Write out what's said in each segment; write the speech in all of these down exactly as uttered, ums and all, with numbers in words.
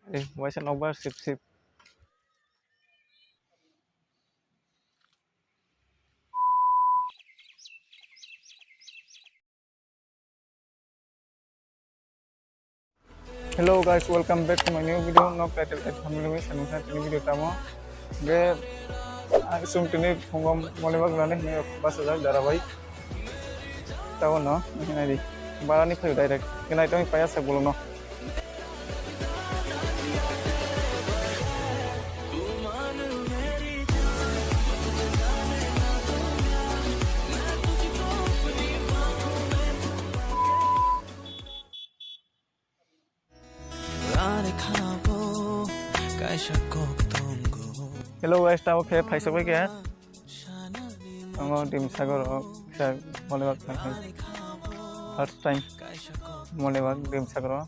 Waisa nokbar sip sip. Hello guys, welcome back to my new video. Nok title at family bai sanung sa tini video tamo. Ge sum tini phungo mole bak nani hini basa jak dara bai. Tamo no, hini nai di. Barani phayo direct. Genai tong paya sa bolo no. Hello guys, tamo khe phaisa bai khe. Amo Dimsagoro khe mole bak first time mole bak Dimsagoro.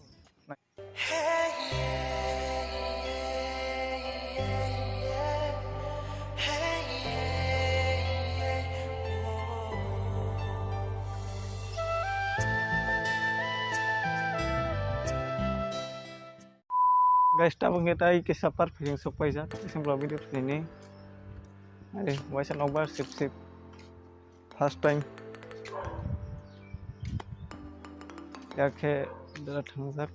Guys, tabuk nge tai kisa par phiyong sok paijak, sing vlog video tini. Are, waisa nokbar sip sip. First time. Yakhe dara thangjak.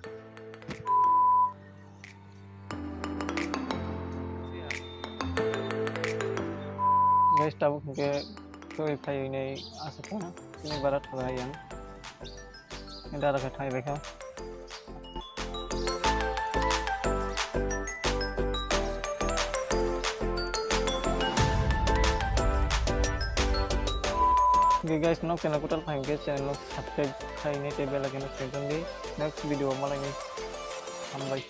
Guys, tabuk hwnkhe twi phaiwi nai aswk kha. Chini bara thara yang. Dara khe thai bai kha. Okay guys, nok channel kutal phai hwnkhe channel no subscribe khaini tei bell icon no swipe di. Next video o malai ni. Hambai.